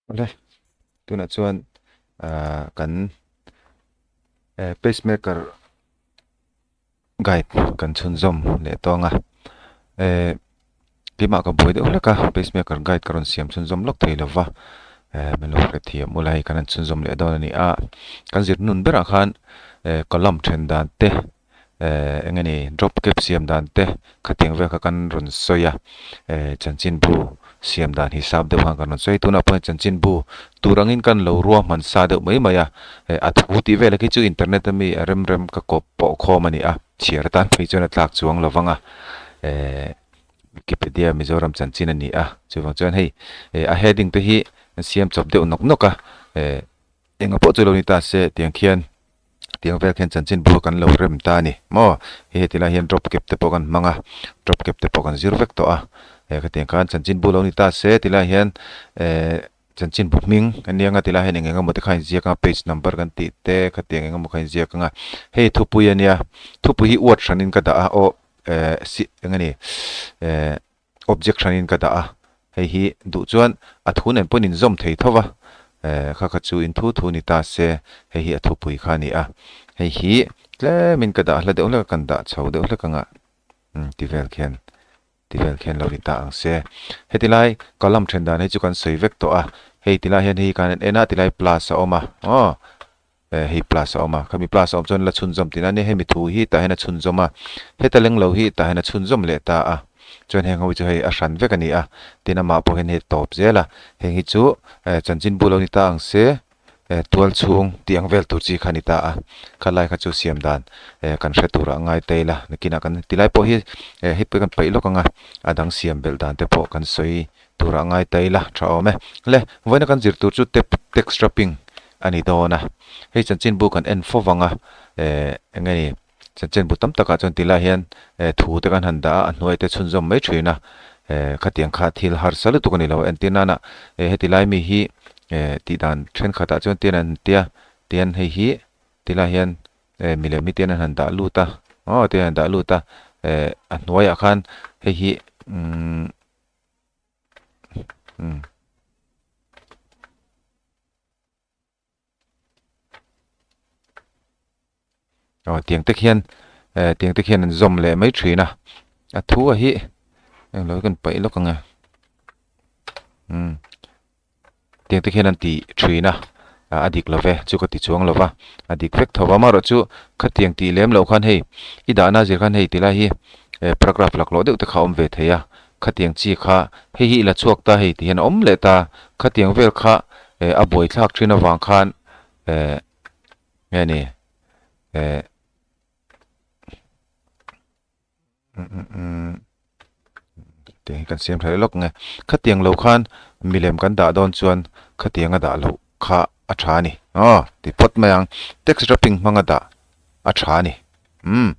Awle, tunah chuan ah kan eh pacemaker guide kan chhunzawm leh tawng a eh keimah ka buai deuh hlek a pacemaker guide ka rawn siam chhunzawm lawk thei lo va eh min lo hrethiam ula hei kan han chhunzawm leh dawn a ni a kan zir nun berah khan eh column then dan te eh eng nge ni drop cap siam dan te khatiang vel kha kan rawn sawi a eh chanchinbu siam dan hisap deuh khan kan rawn sawi tunah pawh hian chanchinbu tur angin kan lo ruahman sa deuh mai mai a eh a thu tih vel khi chu internet ami a rem rem ka kawp pawh khawm a ni a chhiar atan phei chuan a tlak chuang lo vang a eh Wikipedia Mizoram chanchin a ni a chuvang chuan hei eh a heading te hi an siam chawp deuh nawk nawk a eh Enga pawh chu lo ni ta se tiang khian tiang vel khian chanchin bur kan lo rem ta a ni maw hei heti lai hian drop cap te pawh kan hmang a drop cap te pawh kan zir vek tawh a eh khatiang khan chanchin bu lo ni ta se ti lai hian eh chanchin bu hming a nia nga ti lai hian eng eng emaw te kha inziak anga page number kan tih te khatiang eng emaw kha inziak anga hei thupui a nia thupui hi uat hranin ka dah a aw eh si eng a ni eh. Object hranin ka dah a, hei hi duh chuan a thu nen pawhin inzawm thei tho va, eh kha kha chu in thu thu ni ta se, hei hi a thupui kha a ni a, hei hi tlemin ka dah hla deuh hlek a, kan dah chho deuh hlek anga umm ti vel khian ti vel khian lo ni ta ang se. Heti lai column then dan hi chu kan sawi vek tawh a, hei ti lai hian hei hi kan en a ti lai plus a awm a aw. Eh hei plus a awm a, khami plus a awm chuan la chhunzawm tihna a nia, hemi thu hi tah hian a chhunzawm a, heta leng lo hi tah hian a chhunzawm leh ta a, chuan heng ho hi chu hei a hran vek a ni a, tin amah pawh hian hei a tawp zel a, heng hi chu eh chanchinbu lo ni ta ang se eh tual chhung tih ang vel tur chi kha a ni ta a, khalai kha chu siam dan eh kan hre turah a ngai ta ila, nakinah kan tilai pawh hi eh hei pawh hi kan paih lawk ang a, a dang siam belh dan te pawh kan sawi Turah ngai ta ila tha awm e. Le, vawiina kan zir tur chu tep text wrapping a ni dawn a. Hei chanchinbu kan en fo vang a, eh eng nge ni, chanchinbu tam takah chuan tilai hian eh thu te kan han dah a, a hnuai te chhunzawm mai thin a. Eh khatiang kha thil harsa lutuk a ni lo. Entir nana eh heti lai mi hi eh tih dan thenkhatah chuan tian an tia, tian hei hi tilai hian eh milem hi tian an han dah lut a, aw tian an dah lut a, eh a hnuaiah khan hei hi umm. Umm. Aw tiang te khian eh tiang te khian an zawm leh mai thin a a thu a hi englo hi kan paih lawk ang e umm. Tiang te khian an ti thin a, a dik lo ve, chu ka ti chuang lo va, a dik vek tho va. Amaherawh chu khatiang tih lem loh khan hei i dahna zir khan hei tilai hi paragraph laklawh deuh te kha a awm ve thei a, khatiang chi kha hei hi i la chhuak ta hei ti hian a awm leh ta, khatiang vel kha a buaithlak thin avang khan nge ni eh. Tiang hi kan siam tha leh lawk nge khatiang lo khan milem kan dah dawn chuan khatiang a dah loh kha a tha a ni aw ti phawt mai ang text wrapping hmanga dah a tha a ni umm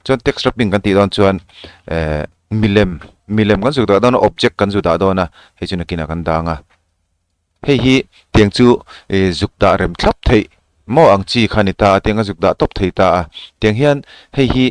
chuan text wrapping kan tih dawn chuan eh milem milem kan zuk dah dawn a object kan zu dah dawn a hei chu nakinah kan dang a. Hei hi tiang chu ih zuk dah rem thlap theih maw ang chi kha a ni ta a, tiang a zuk dah tawp thei ta a. Tiang hian hei hi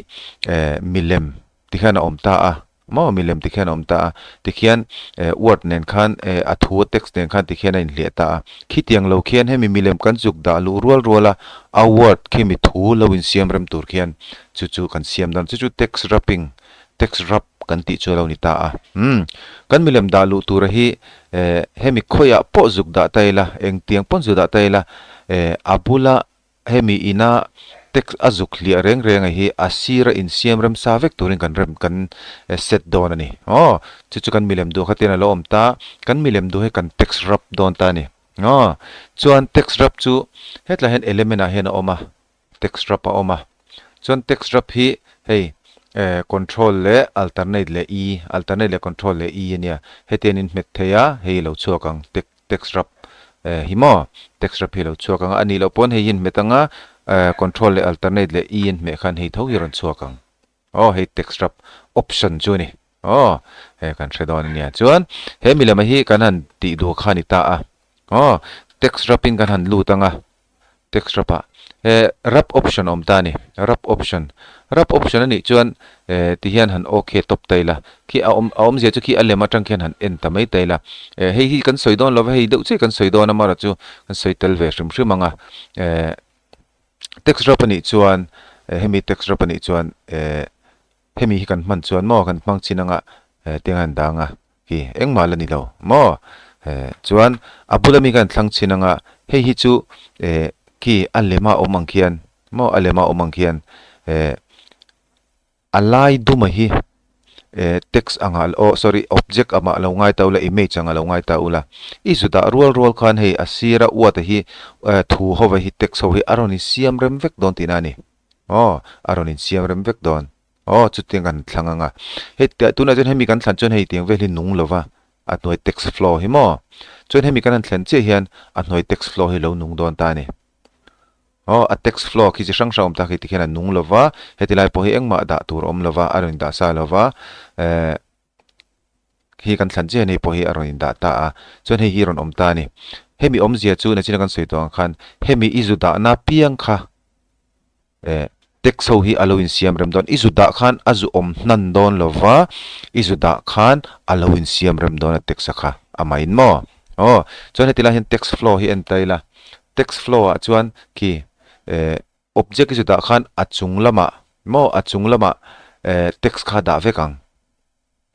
eh milem ti khian a awm ta a, maw milem ti khian a awm ta a. Tikhian eh word nen khan eh a thu a text nen khan tikhian a inhliah ta a. Khitiang lo khian hemi milem kan zuk dah luh rual rual a, a word khimi thu lo insiam rem tur khian chu chu kan siam dawn. Chu chu text wrapping Text wrap kan tih chu a lo ni ta a. Umm, kan milem dah luh tura hi eh hemi khawiah pawh zuk dah ta ila, engtiang pawn zuk dah ta ila, eh a bula hemi ina text a zuk hliah reng reng a hi a sira insiam rem sa vek turin kan rem kan set dawn a ni. Aw, chu chu kan milem duh kha tian a lo awm ta, kan milem duh hi kan text wrap dawn ta a ni. Aw, chuan text wrap chu hetlai hian element ah hian a awm a. Text wrap a awm a, chuan text wrap hi hei eh control leh alternate leh e, alternate leh control leh e a nia, heti an inhmet thei a, hei a lo chhuak ang text text wrap eh hi maw text wrap hi a lo chhuak ang a, a nih loh pawn hei hi inhmet ang a, eh control leh alternate leh e an hmeh khan hei tho hi a rawn chhuak ang, aw hei text wrap option chu a ni, aw he kan hre dawn a nia, chuan he milem hi kan han tih duh kha a ni ta a, aw text wrap in kan han lut ang a. Text wrap ah he wrap option a awm ta a ni. Wrap option. Wrap option a nih chuan Eh ti hian han okay tawp ta ila, khi a awm a awmzia chu khi a lem atang khian han en ta mai ta ila. Eh hei hi kan sawi dawn lo va, hei deuh chiah kan sawi dawn a mara chu kan sawi tel ve hrim hrim ang a. Eh text drop a nih chuan eh hemi text drop a nih chuan eh hemi hi kan hman chuan maw kan hmang chin anga eh tiang a han dang a khi engmah la ni lo maw. Eh chuan a bula mi khan thlang chin anga hei hi chu eh khi a lema awm ang khian maw a lema awm ang khian eh A lai duma hi eh text anga aw sorry object amah lo ngai ta ula image anga lo ngai ta ula i zu dah rual rual khan hei a sira uata hi eh thu ho hi text ho hi a rawn insiam rem vek dawn tihna a ni aw a rawn insiam rem vek dawn aw chutiang kan thlang anga hei tunah chuan hemi kan thlan chuan hei tiang vel hi nung lova a hnuai text flow hi maw chuan hemi kan han thlen chiah hian a hnuai text flow hi lo nung dawn ta a ni. Aw, a text flow khi chi hrang hrang awm tak hi tikhian a nung lo va, heti lai pawh hi engmah dah tur a awm lo va, a rawn indah sa lo va, eh, khi kan thlan chiah hian hei pawh hi a rawn indah ta a, chuan hei hi a rawn awm ta a ni. Hemi awmzia chu nachina kan sawi tawh ang khan hemi i zu dahna piang kha, eh, text ho hi a lo insiam rem dawn, i zu dah khan a zu awm hnan dawn lo va, i zu dah khan a lo insiam rem dawn a text a kha amahin maw? Aw, chuan heti lai hian text flow hi en ta ila, Text flow ah chuan khi eh object hi chutah khan a chung lamah maw a chung lamah eh text kha dah vek ang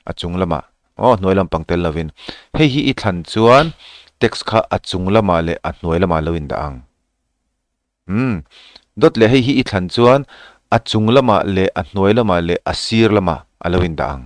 a chung lamah aw hnuai lampang tel lovin hei hi i thlan chuan text kha a chung lamah leh a hnuai lamah lo indah ang umm dawt leh hei hi i thlan chuan a chung lamah leh a hnuai lamah leh a sir lamah a lo indah ang.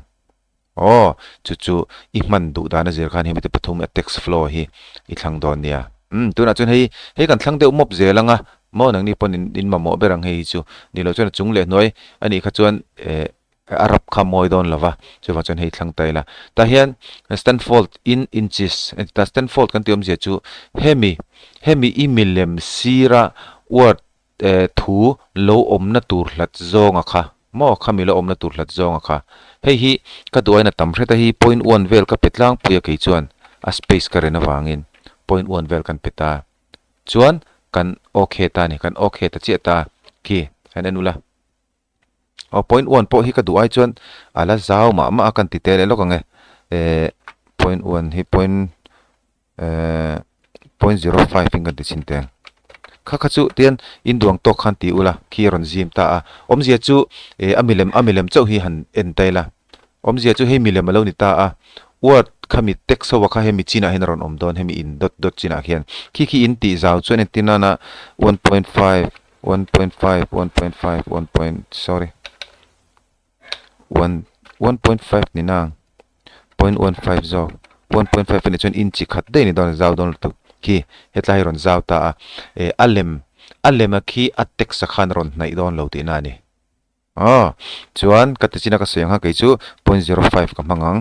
Aw, chu chu i hman duh dan a zir khan hemi te pathum a text flow hi i thlang dawn nia. Umm, tunah chuan hei, hei kan thlang deuh mawp zel ang a, maw nangni pawn in in mamawh ber ang hei hi chu. Ni loh chuan a chung leh hnuai a nih kha chuan eh a rap kha mawi dawn lo va, chuvang chuan hei thlang ta ila. Tah hian stand fold in inches a ti ta, stand fold kan tih awmzia chu hemi, hemi i milem sira word Eh thu lo awmna tur hlat zawnga kha maw khami lo awmna tur hlat zawnga kha hei hi ka duain a tam hret a hi point one vel ka pe tlangpui a kei chuan a space ka ren avangin point one vel kan pe ta chuan kan ok ta a ni kan ok ta chiah ta khi han en ula aw point one pawh hi ka duh ai chuan a la zau mah mah a kan ti tel leh lawk ang e eh point one hi point eh point zero five in kan ti chhin teng kha kha chu tian induang tawk khan ti ula khi a rawn zim ta a awmzia chu eh a milem a milem chauh hi han en ta ila awmzia chu hei milem a lo ni ta a word khami text ho a kha hemi chinah hian a rawn awm dawn hemi in dawt dawt chinah khian khi khi in tih zau chuan entir nana 1.5 1.5 1.5 1 point sorry 1 1.5 ni nang 0.15 zawk 1.5 anih chuan inch khat daih a ni dawn a zau dawn lutuk khi hetlai hi rawn zau ta a eh a lem a lem a khi a text a khan a rawn hnaih dawn lo tihna a ni aw chuan ka ti chin a ka sawi ang kha kei chu 0.05 ka hmang ang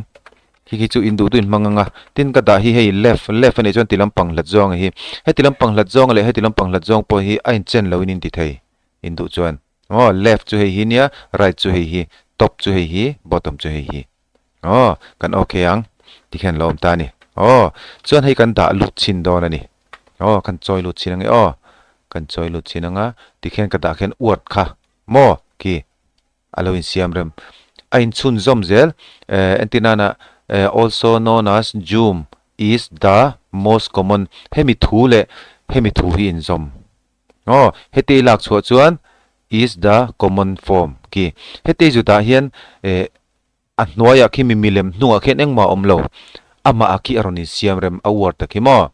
khi khi chu in duh duh in hmang ang a tin ka dah hi hei left left anih chuan ti lampang hlat zawng hi heti lampang hlat zawng leh heti lampang hlat zawng pawh hi a inchen lo in in ti thei in duh chuan. Aw left chu hei hi nia, right chu hei hi, top chu hei hi, bottom chu hei hi. Aw, kan okay ang tikhian lo awm ta a ni. Aw, chuan hei kan dah lut chhin dawn a ni. Aw, kan chawi lut chhin ang e aw. Kan chawi lut chhin ang a, tikhian ka dah khian word kha maw khi a lo insiam rem. A inchhunzawm zel, eh entir nana eh also known as zoom is the most common hemi thu leh hemi thu hi inzawm. Aw, heti lak chhuah chuan is the common form khi. Heti zutah hian eh a hnuaiah khi mi milem hnungah khian engmah a awm lo. Amah a khi a rawn insiam rem a uar ta khi maw.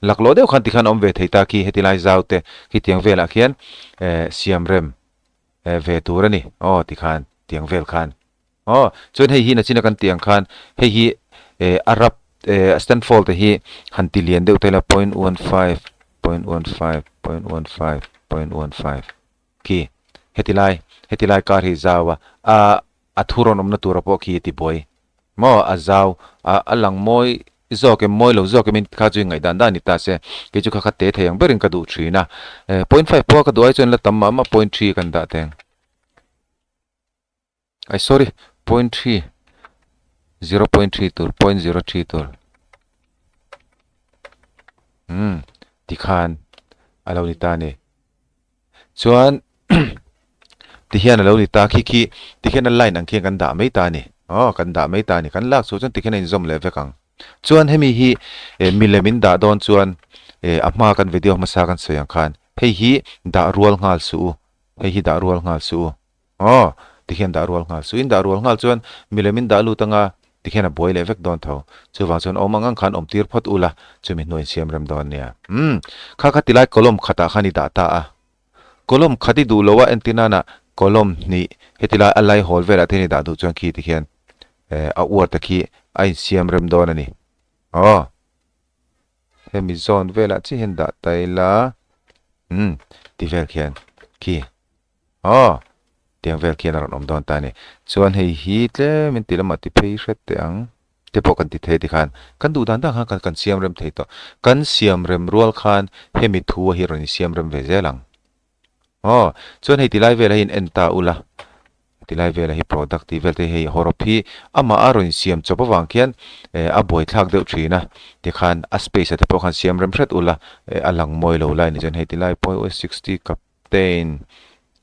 Laklawh deuh khan tikhan a awm ve thei ta khi heti lai zau te khitiang velah khian eh siam rem eh ve tur a ni. Aw tikhan tiang vel khan. Aw, chuan hei hi nachina kan tih ang khan hei hi eh Arab eh Stanfold te hi han ti lian deuh ta ila point 15 point 15 point 15 point 15 khi heti lai heti lai kar hi zau a a a thu rawn awmna tura pawh khi a ti buai maw a zau a a lang mawi zawk em mawi lo zawk em in kha chu ngaihdan dan ni ta se kei chu kha kha te thei ang berin ka duh thin a eh point five pawh ka duh ai chuan la tam mah mah point three kan dah teng. Ai sorry point 3 0.3 tur 0.03 tur hmm tikhan a lo ni ta ni chuan Tihian a lo ni ta khi khi tihian a line ang khian kan dah mai ta a ni. Aw kan dah mai ta a ni. Kan lak chhuah chuan tikhian a inzawm leh vek ang. Chuan hemi hi eh milem in dah dawn chuan eh a hma kan video hmasa kan sawi ang khan hei hi dah rual nghal suh u. Hei hi dah rual nghal suh u. Aw tikhian dah rual nghal suh. In dah rual nghal chuan milem in dah lut anga tikhian a buai leh vek dawn tho. Chuvang chuan awm ang ang khan awm tir phawt ula chumi hnuai in siam rem dawn nia. Umm kha kha tilai column khatah khan i dah ta a. Column khat i duh lo a entir nana column hnih heti lai a lai hawl velah te hian i dah duh chuan khi tikhian eh a uar te khi a insiam rem dawn a ni. Aw hemi zawn velah chiah hian dah ta ila umm ti vel khian khi aw tiang vel khian a rawn awm dawn ta a ni. Chuan hei hi tlem in ti lamah ti phei hret teh ang. Te pawh kan ti thei tikhan kan duh dan dan khan kan kan siam rem thei tawh. Kan siam rem rual khan hemi thu a hi rawn insiam rem ve zel ang. Aw, chuan hei tilai velah hi in en ta ula, tilai velah hi product tih vel te hi hei hawrawp hi amah a rawn insiam chawp avang khian eh a buaithlak deuh thin a, tikhan a space ah te pawh khan siam rem hret ula eh a lang mawi lo lai ni chuan hei tilai pawh hi 60 kap Captain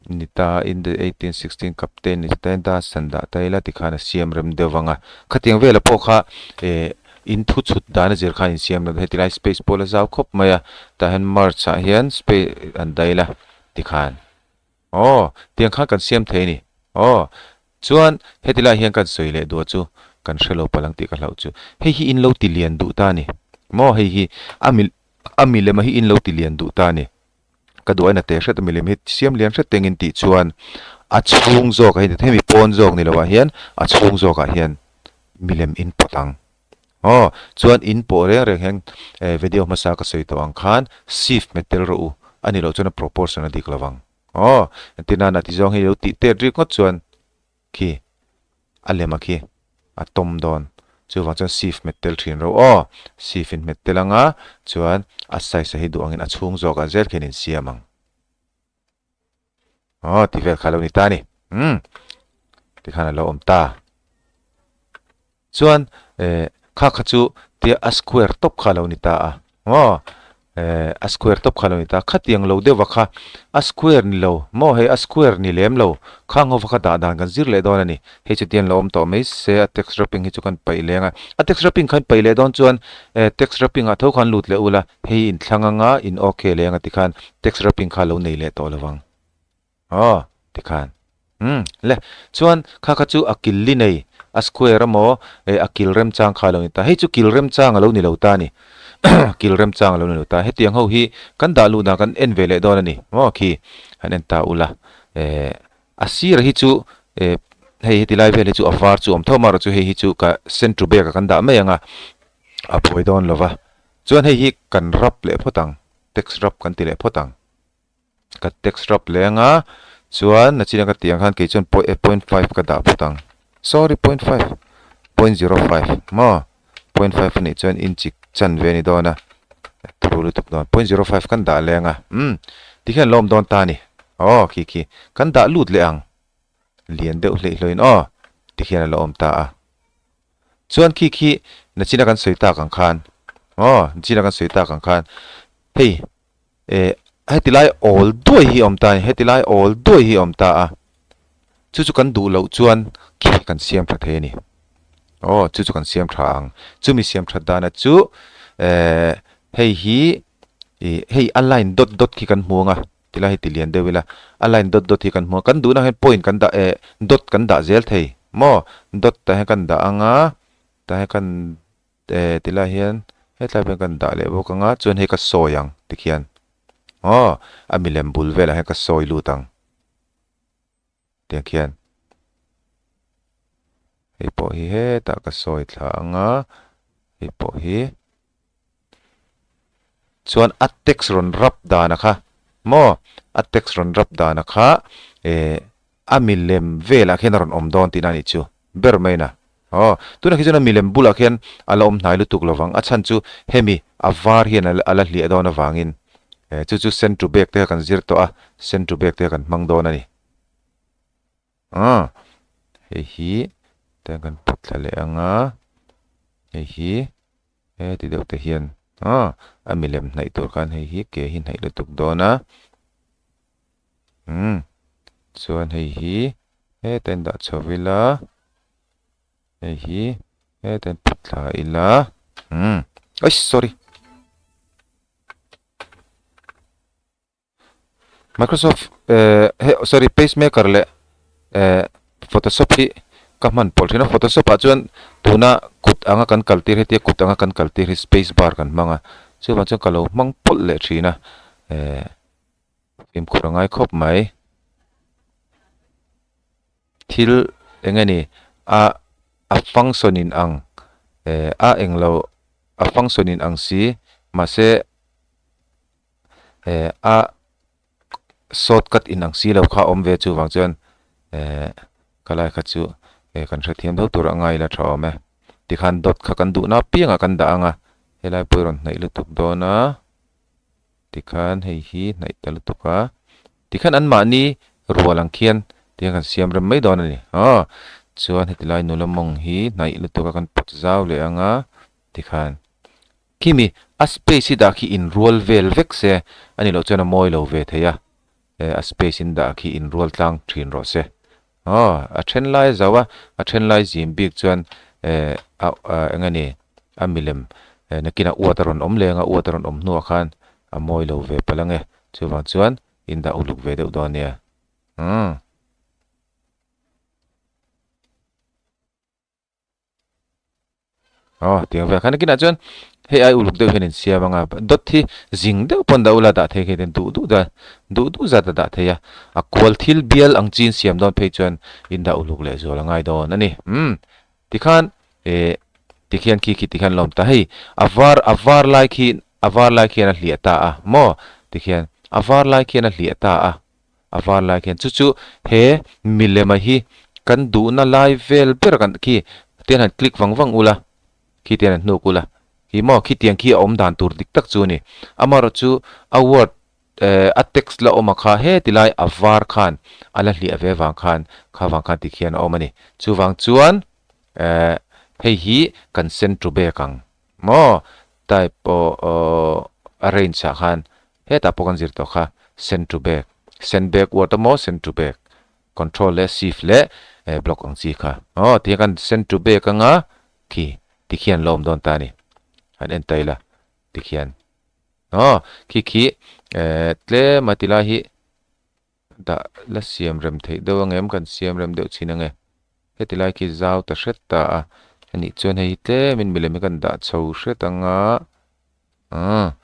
ni ta in the 1816 Captain ni ta in ta san dah ta ila tikhan a siam rem deuh vang a, khatiang vela pawh kha eh in thu chhut dan a zir khan in siam rem heti lai space pawh la zau khawp mai a, tah hian March ah hian space an dah ila tikhan aw tiang khan kan siam thei a ni aw chuan heti lai hian kan sawi leh duah chu kan hre lo palh ang tih ka hlauh chu hei hi in lo ti lian duh ta a ni maw hei hi a mi a milem a hi in lo ti lian duh ta a ni. Ka duh aina teh hret a milem hi siam lian hret tengin tih chuan a chhung zawkah hian hemi pawn zawk ni lovah hian a chhung zawkah hian milem in pawt ang. Aw chuan in pawh reng reng hian eh video hmasa ka sawi tawh ang khan shift hmet tel rawh u a ni loh chuan a proportion a dik lovang. Aw entir nana ti zawng hi lo tih tet rik ngawt chuan khi a lem a khi a tawm dawn chuvang chuan sieve hmet tel thin ro aw sieve in hmet tel anga chuan a size a hi duh angin a chhung zawk ah zel khian in siam ang aw ti vel kha a lo ni ta a ni umm tikhan a lo awm ta. Chuan eh kha kha chu tia a square tawp kha a lo ni ta a maw eh a square tawp kha a lo ni ta a khatiang lo deuh va kha a square ni lo maw hei a square ni lem lo khang ho va kha dah dan kan zir leh dawn a ni hei chu tian lo awm tawh mai se a text wrapping hi chu kan paih leng a a text wrapping khan paih leh dawn chuan eh text wrapping ah tho khan lut leh ula hei in thlang anga in okay leng a tikhan text wrapping kha a lo nei leh tawh lo vang. Aw, tikhan. Umm, le. Chuan, kha kha chu a kil li nei, a square emaw, eh, a kil remchang kha a lo ni ta. Hei chu kil remchang a lo ni lo ta a ni. Kil remchang a lo ni lo ta. Hetiang ho hi kan dah luhna kan en ve leh dawn a ni. Maw khi, han en ta ula. Eh, a sir hi chu, eh, hei heti lai vel hi chu a var chu awm tho amaherawh chu hei hi chu ka centre bag ah kan dah mai ang a, a buai dawn lo va. Chuan hei hi kan rap leh phawt ang, text rap kan ti leh phawt ang. Ka text rap leh anga chuan nachina ka tih ang khan kei chuan point 5 ka dah phawt ang sorry point 5 point 05 maw point 5 anih chuan inch chan ve a ni dawn a turu lutuk dawn point 05 kan dah leh anga umm tikhian lo awm dawn ta a ni aw khi khi kan dah lut leh ang lian deuh hleih hlawhin aw tikhian a lo awm ta a chuan khi khi nachina kan sawi tak ang khan aw nachina kan sawi tak ang khan hei Eh, heti lai awl duai hi a awm ta a ni, heti lai awl duai hi a awm ta a, chu chu kan duh loh chuan khi kan siam tha thei a ni. Aw, chu chu kan siam tha ang. Chumi siam that dana chu eh hei hi ih hei a line dawt dawt khi kan hmu ang a, tilai hi ti lian deuh ila, a line dawt dawt hi kan hmu a, kan duhna hian point kan dah eh dawt kan dah zel thei maw, dawt tah hian kan dah ang a, tah hian kan Eh tilai hian hetlai pawh hian kan dah leh bawk ang a chuan hei ka sawi ang tikhian aw a milem bul velah hian ka sawi lut ang tiang khian hei pawh hi hetah ka sawi thla ang a hei pawh hi chuan a text rawn rap dana kha maw a text rawn rap dana kha eh a milem velah khian a rawn awm dawn tihna a nih chu ber mai na. Aw, tunah khi chuan a milem bulah khian a la awm hnai lutuk lovang, a chhan chu hemi a var hian a la hliah dawn avangin eh chu chu send to back te kha kan zir tawh a, send to back te kha kan hmang dawn a ni. Aw, hei hi tiang kan pawt thla leh ang a, hei hi heti deuh te hian aw a milem hnaih tur khan hei hi ke hi hnaih lutuk dawn a. Umm. Chuan hei hi hetah in dah chho ila hei hi hetah in put thla ila umm eiss sorry Microsoft eh he sorry pacemaker leh eh photoshop hi ka hman pawlh thin a photoshop ah chuan tuna kut anga kan kal tir hetia kut anga kan kal tir hi space bar kan hmang a chuvang chuan ka lo hmang pawlh leh thin a eh fimkhur a ngai khawp mai thil eng nge ni a a function in ang eh a englo a function in ang si mahse. eh a shortcut in ang si lo kha a awm ve chuvang chuan eh khalai kha chu eh kan hrethiam deuh tur a ngai ila tha awm e tikhan dot kha kan duhna apiangah kan dah ang a helai pawh hi rawn hnaih lutuk dawn a tikhan hei hi hnaih ta lutuk a tikhan anmahni rual ang khian tihian kan siam rem mai dawn a ni aw chuan heti lai nula mawng hi hnaih lutuk a kan pawt zau leh ang a tikhan. Khimi, a space hi dah khi inrual vel vek se, a nih loh chuan a mawi lo ve thei a, e a space in dah khi inrual tlang thin rawh se. Aw, a then lai a zau a, a then lai zim bik chuan e a eng nge ni, a milem e nakinah uat a rawn awm leng a, uat a rawn awm hnuah khan a mawi lo ve palh ang e. Chuvang chuan in dah uluk ve deuh dawn nia. Umm. Aw tiang vel khan nakinah chuan hei ai uluk deuh hian in siam anga dawt hi zing deuh pawn dah ula dah thei khi duh duh dan duh duh zat a dah thei a a kual thil bial ang chi in siam dawn phei chuan in dah uluk leh zual a ngai dawn a ni umm tikhan eh tikhian khi khi tikhian lawm ta hei a var a var lai khi a var lai khian a hliah ta a maw tikhian a var lai khian a hliah ta a. A var lai khian chu chu he milema hi kan duhna lai vel ber kan khi tian han click vang vang ula khi tian han hnuk ula khi maw khitiang khi a awm dan tur dik tak chu a ni amaherawh chu a word eh a text la awm a kha heti lai a var khan a la hliah ve vang khan kha vang khan tikhian a awm a ni chuvang chuan eh hei hi kan send to back ang maw type aw aw arrange ah khan Hetah pawh kan zir tawh kha send to back, send backward emaw send to back, control leh shift leh block ang chi kha. Aw tihian kan send to back anga khi tikhian la awm dawn ta a ni. Han en ta ila tikhian. Aw khi khi tlem a tilai hi Dah la siam rem theih deuh ang em? Kan siam rem deuh chin ang e. Heti lai khi zau ta hret ta a. Anih chuan hei hi tlemin milem hi kan dah chho hret ang a. Aaa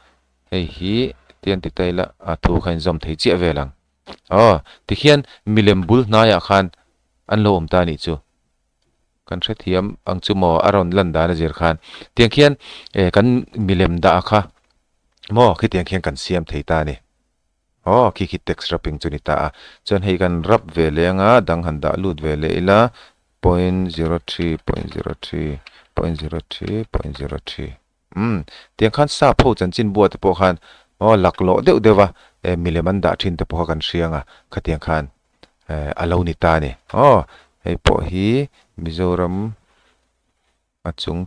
hei hi tian ti ta ila a thu kha inzawm thei chiah vel ang. Aw tikhian milem bul hnaiah khan an lo awm ta anih chu. Kan hrethiam ang chu maw a rawn lan dan a zir khan. Tiang khian eh kan milem dah a kha maw khitiang khian kan siam thei ta a ni. Aw, khi khi text wrapping chu ni ta a. Chuan hei kan wrap ve leh anga dang han dah lut ve leh ila point zero three, point zero three, point zero three, point zero three. Umm, tiang khan sap ho chanchin bua te pawh khan aw laklawh deuh deuh va eh milem an dah thin te pawh kha kan hria anga khatiang khan eh a lo ni ta a ni. Aw, hei pawh hi Mizoram a chung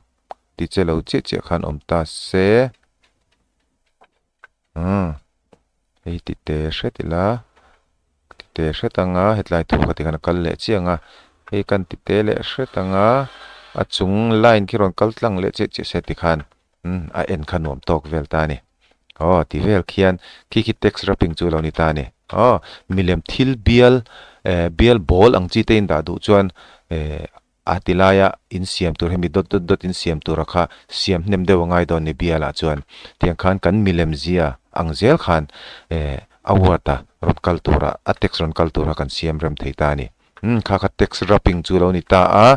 ti che lo chiah chiah khan awm ta se. Umm hei ti te hret ila ti te hret anga hetlai thu kha tikhan a kal leh chiah ang a hei kan ti te leh hret anga a chung line khi rawn kal tlang leh chiah chiah se tikhan umm a en kha nuam tawk vel ta a ni aw ti vel khian khi khi text wrapping chu a lo ni ta a ni aw milem thil bial eh bial ball ang chi te in dah duh chuan eh A ti laia in siam tur hemi dawt dawt dawt in siam tura kha siam hnem deuh a ngai dawn ni bialah chuan tiang khan kan milem zia ang zel khan eh a word a rawn kal tura a text rawn kal tura kan siam rem thei ta a ni. Umm kha kha text wrapping chu lo ni ta a,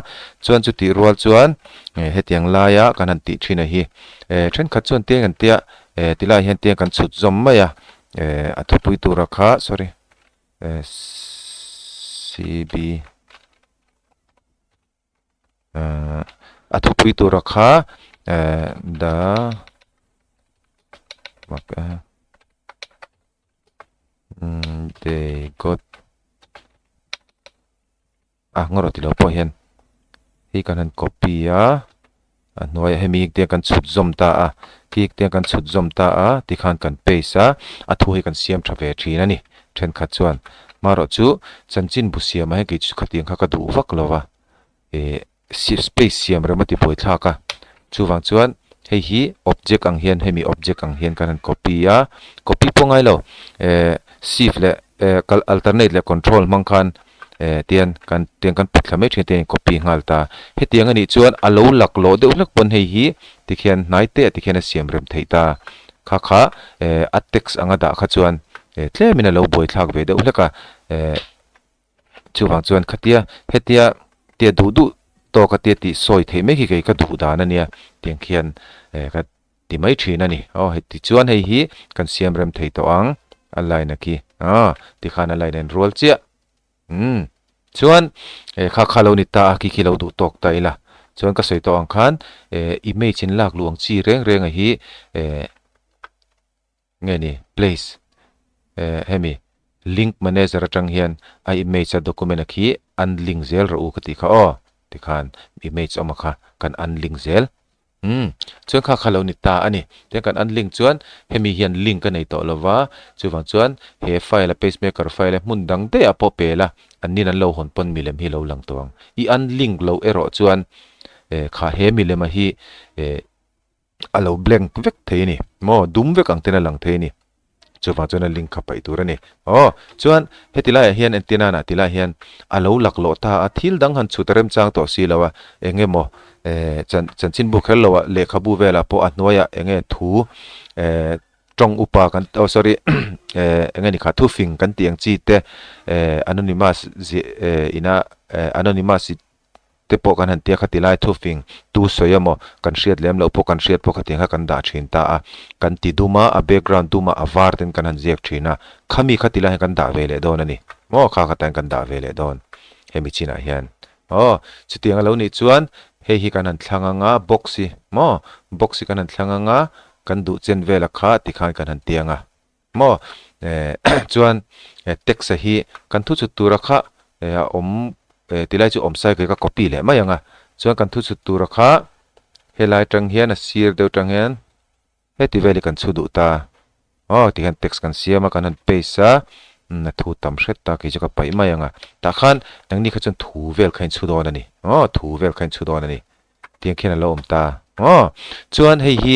chuan chutih rual chuan eh hetiang laia kan han tih thin a hi eh thenkhat chuan tiang an tia eh tilaiah hian tiang kan chhut zawm mai a eh a thupui tura kha sorry eh cb. Ahh a thupui tura kha ehh the umm they got ah ngaw rawh tilo pawh hian hei kan han copy a a hnuaiah hemi te kan chhut zawm ta a khi te kan chhut zawm ta a tikhan kan paste a a thu hi kan siam tha ve thin a ni. Thenkhat chuan, Marawh chu chanchinbu siamah hian kei chu khatiang kha ka duh vak lo va, eh space siam rem a ti buaithlak a. Chuvang chuan hei hi object ang hian hemi object ang hian kan han copy a, copy pawh ngai lo, eh shift leh eh alternate leh control hmang khan eh tian kan tiang kan put thla mai thin a tiang in copy nghal ta. Hetiang a nih chuan a lo laklawh deuh hlek pawn hei hi tikhian hnai te ah tikhian a siam rem theih ta. Kha kha eh a text anga dah kha chuan eh tlemin a lo buaithlak ve deuh hlek a eh chuvang chuan khatia hetia tia duh duh tawk a tia tih sawi theih mai khi kei ka duh dan a nia tiang khian eh ka ti mai thin a ni. Aw heti chuan hei hi kan siam rem thei tawh ang a line a khi aw tikhan a line a inrual chiah. Umm chuan eh kha kha lo ni ta a khi khi lo duh tawk ta ila chuan ka sawi tawh ang khan eh image in lak luh ang chi reng reng a hi eh nge ni place eh hemi link manager atang hian a image a document a khi unlink zel rawh u ka tih kha aw tikhan image awm a kha kan unlink zel. Umm, chuan kha kha lo ni ta a ni. Tiang kan unlink chuan hemi hian link a nei tawh lo va, chuvang chuan he file a pacemaker file a hmun dang daih ah pawh pel a, an nin an lo hawn pawn milem hi lo lang tawh ang. I unlink loh erawh chuan eh kha he milem a hi eh a lo blank vek thei a ni maw, dum vek ang ten a lang thei a ni. Chuvang chuan a link kha paih tur a ni. Aw, chuan heti laiah hian entir nana ti laiah hian a lo laklawh ta a, thil dang han chhut a remchang tawh si lo a, eng emaw eh chan chanchinbu kher loah lehkhabu velah pawh a hnuaiah eng nge thu eh tawng upa kan oh sorry eh eng nge ni kha thufing kan tih ang chi te eh anonymous ziah eh ina eh anonymous te pawh kan han tia khati lai thufing tu sawi emaw kan hriat lem loh pawh kan hriat pawh khatiang kha kan dah thin ta a, kan ti dum a, a background dum a a var ten kan han ziak thin a, khami khati lai hian kan dah ve leh dawn a ni maw kha khatah hian kan dah ve leh dawn hemi chinah hian aw chutiang a lo nih chuan hei hi kan han thlang anga box hi maw box hi kan han thlang anga kan duh chen vela kha tikhan kan han tiang a. Maw eh chuan eh text a hi kan thu chhut tura kha eh a awm eh tilai chu awm sai ka copy leh mai ang a chuan kan thu chhut tura kha helai atang hian a sir deuh atang hian heti vel hi kan chhu duh ta aw tikhian text kan siam a kan han paste a umm a thu tam hret ta kei chu ka paih mai ang a tah khan nangni kha chuan thu vel kha in chhu dawn a ni aw thu vel kha in chhu dawn a ni. Tiang khian a lo awm ta aw chuan hei hi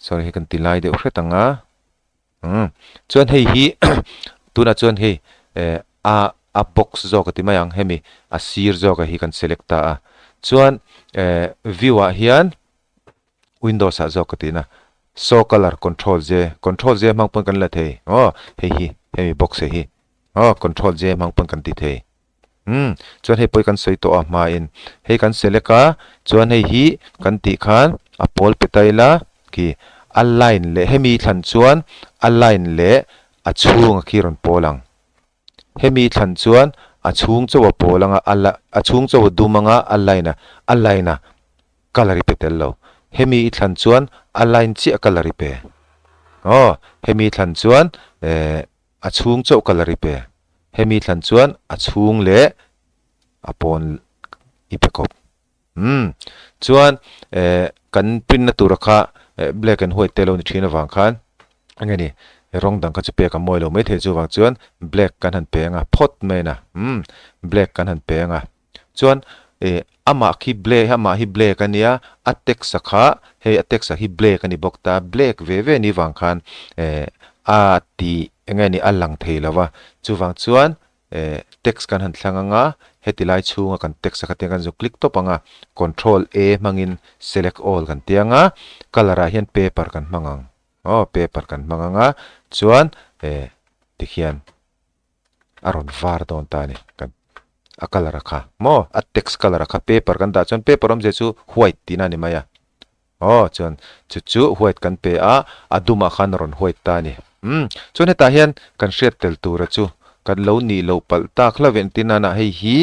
sorry hei kan ti lai deuh hret ang a. Umm chuan hei hi tunah chuan hei eh a a box zawk a ti mai ang hemi a sir zawk a hi kan select ta a chuan eh view ah hian windows ah zawk ka tihna show colour control j control j hmang pawn kan la thei aw hei hi hemi box hi aw control j hmang pawn kan ti thei. Umm, chuan hei pawh hi kan sawi tawh a hmain hei kan select a, chuan hei hi kan tih khan a pawl pe ta ila khi a line leh hemi thlan chuan a line leh a chhunga khi rawn pawl ang. Hemi thlan chuan a chhung chauh a pawl anga a la a chhung chauh a dum anga a line a a line a colour i pe tel lo. Hemi i thlan chuan a line chiah colour i pe. Aw, hemi thlan chuan eh a chhung chauh colour i pe. Hemi thlan chuan a chhung leh a pawn i pe kawp. Umm. Chuan eh kan print na tura kha eh black and white te lo ni thin avang khan eng nge ni rawng dang kha chu pek a mawi lo maithei chuvang chuan black kan han pe anga phawt mai a na. Umm. Black kan han pe anga. Chuan eh amah khi black amah hi black a nia a text a kha hei a text a hi black a ni bawk ta black ve ve ni vang khan eh a tih eng nge ni a lang thei lo va chuvang chuan eh text kan han thlang anga heti lai chhunga kan text a kha tiang kan zu click tawp anga control A hmangin select all kan ti anga colour ah hian paper kan hmang ang aw paper kan hmang anga chuan eh tikhian. a rawn var dawn ta a ni kan a colour a kha maw a text colour a kha paper kan dah chuan paper awmzia chu white tihna a ni mai a aw chuan chu chu white kan pe a a dumah khan a rawn white ta a ni umm chuan hetah hian kan hriat tel tura chu kan lo nih loh palh tak hlauh ve entir nana hei hi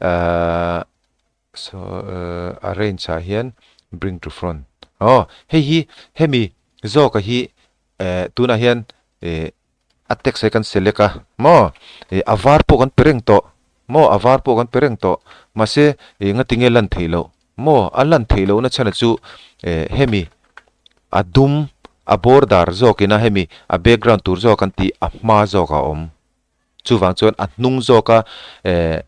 ahh saw arrange ah hian bring to front aw hei hi hemi zawka hi eh tunah hian eh. A text hi kan select a maw ih a var pawh kan pe reng tawh maw a var pawh kan pe reng tawh mahse ih nga tinge lan theih loh maw a lan theih lohna chhan chu eh hemi a dum a border zawk ina hemi a background tur zawk kan tih a hma zawk a awm. Chuvang chuan a hnung zawka eh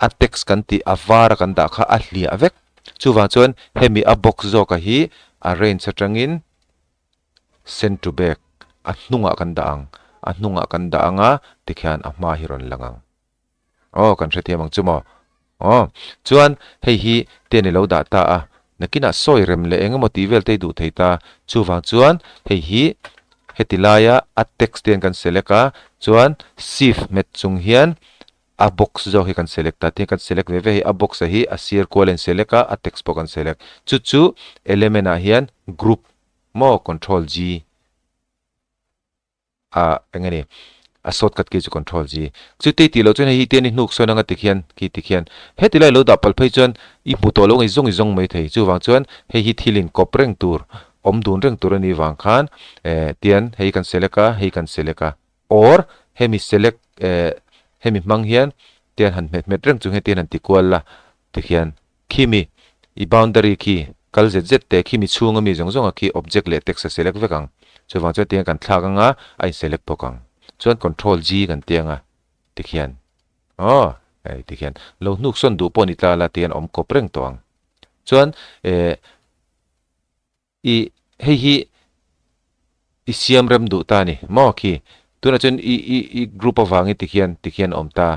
a text kan tih a var a kan dah kha a hliah vek. Chuvang chuan hemi a box zawka hi arrange atangin send to back a hnungah kan dah ang. A hnungah kan dah ang a tikhian a hma hi rawn lang ang. Aw kan hrethiam ang chu maw? Aw chuan hei hi te ni lo dah ta a, nakinah sawi rem leh eng emaw tih vel te i duh thei ta. Chuvang chuan hei hi heti laia a text te hian kan select a, chuan shift hmet chung hian a box zawk hi kan select ta. Tihian kan select ve ve hi a box a hi a sir kual a in select a, a text pawh kan select. Chu chu element ah hian group maw control G. A eng nge ni a shortcut key chu control G. Chuti tih loh chuan hei hi tian i hnuk sawn anga tikhian khi tikhian heti lai lo dah palh phei chuan i hmu tawh lo ngei zawng i zawng mai thei. Chuvang chuan hei hi thil in kawp reng tur awm dun reng tur a nih vang khan eh tian hei kan select a hei kan select a or hemi select eh hemi hmang hian tian han hmet hmet reng chung hian tian han ti kual la Tikhian, khi mi, i boundary khi, kal zet zet teh khi mi chhunga mi zawng zawnga khi object leh text a select vek ang. Chuvang chuan tiang kan thlak anga a in select bawk ang. Chuan control G kan ti anga tikhian, aw, hei tikhian lo hnuk sawn duh pawh ni tla la tihian awm kawp reng tawh ang. Chuan, eh. I hei hi i siam rem duh ta a ni maw khi tunah chuan i i i group avangin tikhian tikhian a awm ta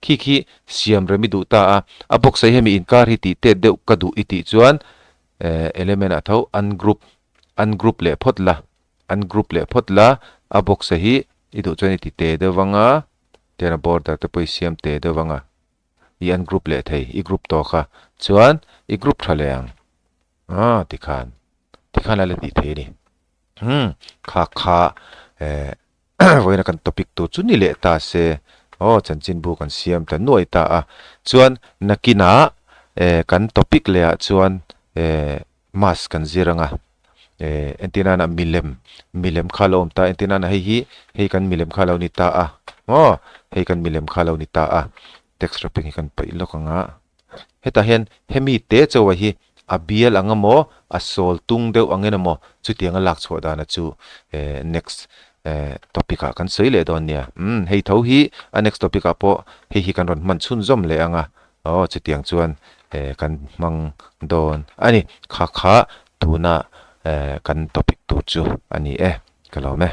khi khi siam rem i duh ta a a box ah hi hemi inkar hi tih tet deuh ka duh i tih chuan eh element ah tho ungroup ungroup leh phawt la ungroup leh phawt la a box ah hi i duh chuan i ti te deuh vang a tihian a border te pawh i siam te deuh vang a i ungroup leh thei i group tawh kha chuan i group tha leh ang. Aw tikhan tikhan a la tih thei a ni. Umm kha kha eh vawiina kan topic tur chu ni leh ta se aw chanchinbu kan siam ta nuai ta a. Chuan nakinah eh kan topic leh ah chuan eh mask kan zir ang a eh entir nana milem milem kha lo awm ta entir nana hei hi hei kan milem kha lo ni ta a aw hei kan milem kha lo ni ta a text wrapping hi kan paih lawk ang a. Hetah hian hemi te chawa hi a bial ang emaw, a sawl tung deuh angin emaw chutianga lak chhuah dana chu next topic ah kan sawi leh dawn nia. Umm hei tho hi a next topic ah pawh hei hi kan rawn hman chhunzawm leh ang a, aw chutiang chuan kan hmang dawn a ni. Kha kha tuna kan topic tur chu a ni e, ka lawm e.